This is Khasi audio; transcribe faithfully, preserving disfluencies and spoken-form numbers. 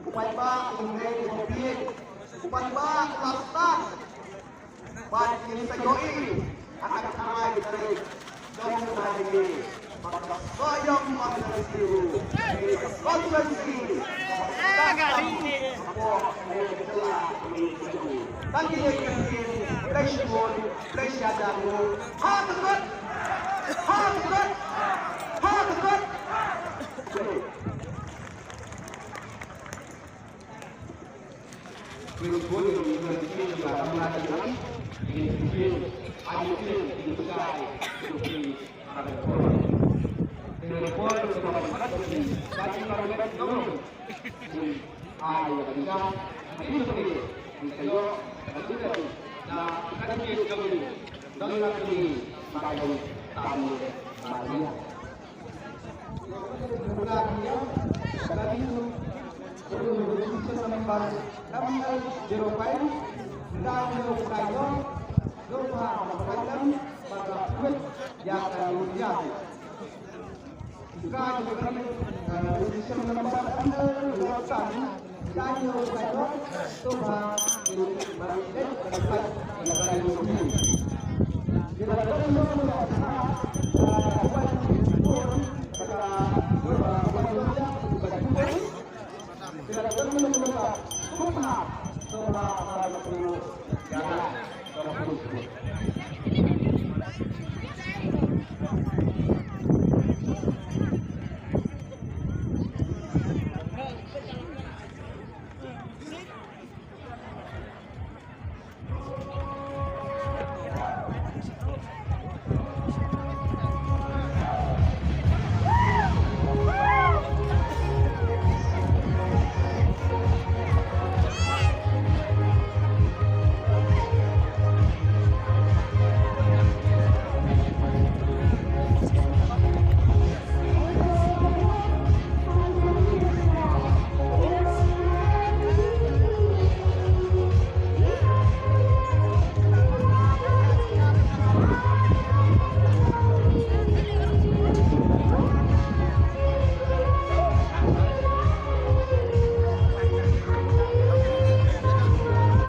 Upai ba u mei u bieit, upai ba u la stad. Bad ngi sa ïohi ha ka khatlai tarik jong u bnai May ba ka Sohiong Constituency, ka constituency. Tang ïa ka ktien, Blei shibun, Blei shihajar nguh. Ha ka kot! Ha ka kot! Ha ka kot!